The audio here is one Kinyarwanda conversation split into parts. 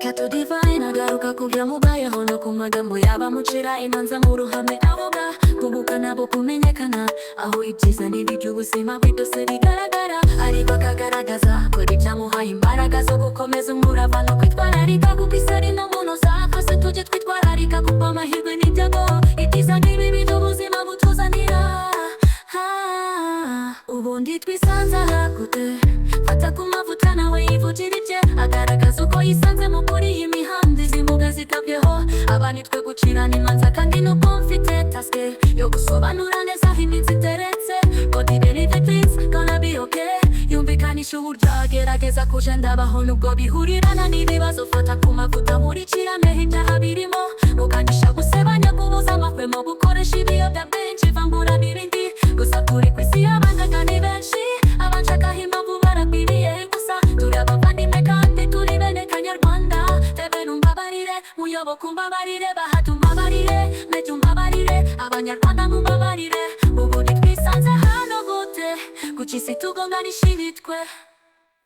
Kato Divine agaruka ku byamubayeho no ku magambo y'abamucira imanza mu ruhame, avuga kubukana bwo kumenyekana, aho ibyiza n'ibibi by'ubuzima bwe byose bigaragara, ariko akagaragaza ko ibyamuhaye imbaraga zo gukomeza umurava no kwitwararika, kuko isi ari no munoza. Twese tujye twitwararika, kuko amahirwe n'ibyago, ibyiza n'ibibi by'ubuzima butuzanira. Ah, ubundi twisanze aha gute? Fata ku Mavuta nawe yivugira ibye, agaragaza uko yisanze mu kuri iyi mihanda, izi mbuga zitabyeho. Aba nitwe gucirana imanza, kandi nuko mfite task yo gusobanura neza aho iminsi iteretse. But even if it's gonna be okay, yumvikanisha uburyo agerageza kugenda abaho nubwo bihurirana n'ibibazo. Fata ku Mavuta muri kirameho ibyaha birimo gukangisha gusebanya, kubuza amahwemo, gukoresha ibiyobyabwenge, ivangura n'ibindi. Gusa turi ku isi y'abangaga ni benshi, abanshakaho impamvu barakwiriye. Gusa turi abavandimwe kandi turi bene Kanyarwanda. Tebe umbabarire, Muyoboke umbabarire, Bahati umbabarire, Meddy umbabarire, Abanyarwanda mumbabarire. Ubundi twisanze hano gute? Kuki isi tugonganisha imitwe?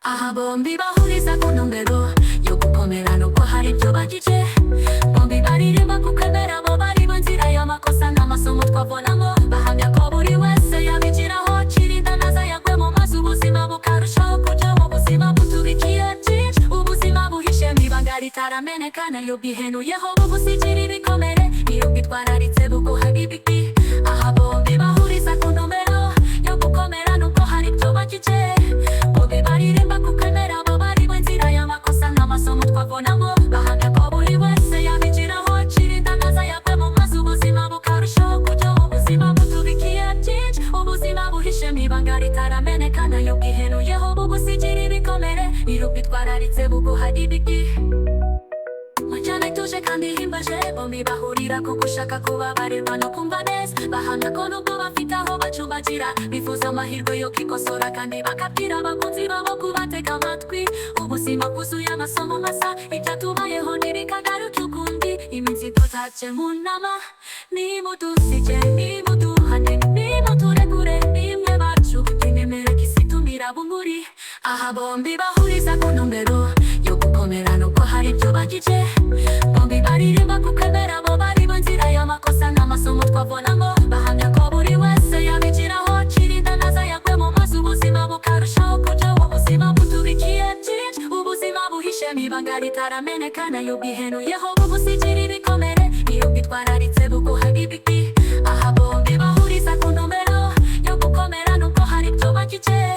Aha bombi bahuriza ku ntumbero yo gukomera nubwo hari ibyo bagice. Bombi baririmba kukwemera bo bari mu nzira y'amakosa n'amasomo twavonamo. Bahamya ko buri wese yabigiraho, kirinda naza yagwemo, maze ubuzima bukarushaho kuryoha. Ubuzima butubikiye byinshi, ubuzima buhishemo ibanga ritaramenekana. Iyo bwihenuyeho bugusigira ibikomere, iyo bwitwararitse buguha ibiti. Aha bombi bahuriza ku ntumbero yo gukomera nubwo hari ibyo bagice. Bombi baririmba kukwemera bo bari mu nzira y'amakosa n'amasomo twavonamo. Bahamya ko buri wese yabigiraho, kirinda naza yagwemo, maze ubuzima bukarushaho kuryoha. Ubuzima butubikiye byinshi, ubuzima buhishemo ibanga ritaramenekana. Iyo bwihenuyeho bugusigira ibikomere, iyo bwitwararitse buguha ibiti. Njyana ituje kandi ihimbaje, bombi bahurira ku gushaka kubabarirwa no kumva neza. Bahamya ko nubwo bafite aho bacumbagira, bifuza amahirwe yo kwikosora, kandi bakabwira abakunzi babo kubatega amatwi. Ubuzima bwuzuye amasomo masa, ibyatubayeho ntibikagaruke ukundi. Iminsi tutace mu nama, nimudusige, nimuduhane, nimuturekure, nimwe bacu, nimemere ko isi tumira bunguri. Aha bombi bahuriza ku ntumbero yo gukomera nubwo hari ibyo bagice. Bombi baririmba kukwemera bo bari mu nzira y'amakosa n'amasomo twavonamo. Bahamya ko buri wese yabigiraho, kirinda naza yagwemo, maze ubuzima bukarushaho kuryoha. Ubuzima butubikiye byinshi, ubuzima buhishemo ibanga ritaramenekana. Iyo bwihenuyeho bugusigira ibikomere, iyo bwitwararitse buguha ibiti. Aha bombi bahuriza ku ntumbero yo gukomera nubwo hari ibyo bagice.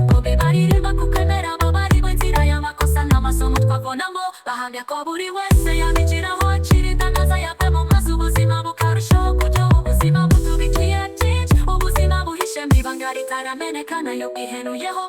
Bombi baririmba kukwemera bo bari mu nzira y'amakosa n'amasomo twavonamo. Bahamya ko buri wese yabigiraho, kirinda naza yagwemo, maze ubuzima bukarushaho kuryoha. Ubuzima butubikiye byinshi, ubuzima buhishemo ibanga ritaramenekana. Iyo bwihenuyeho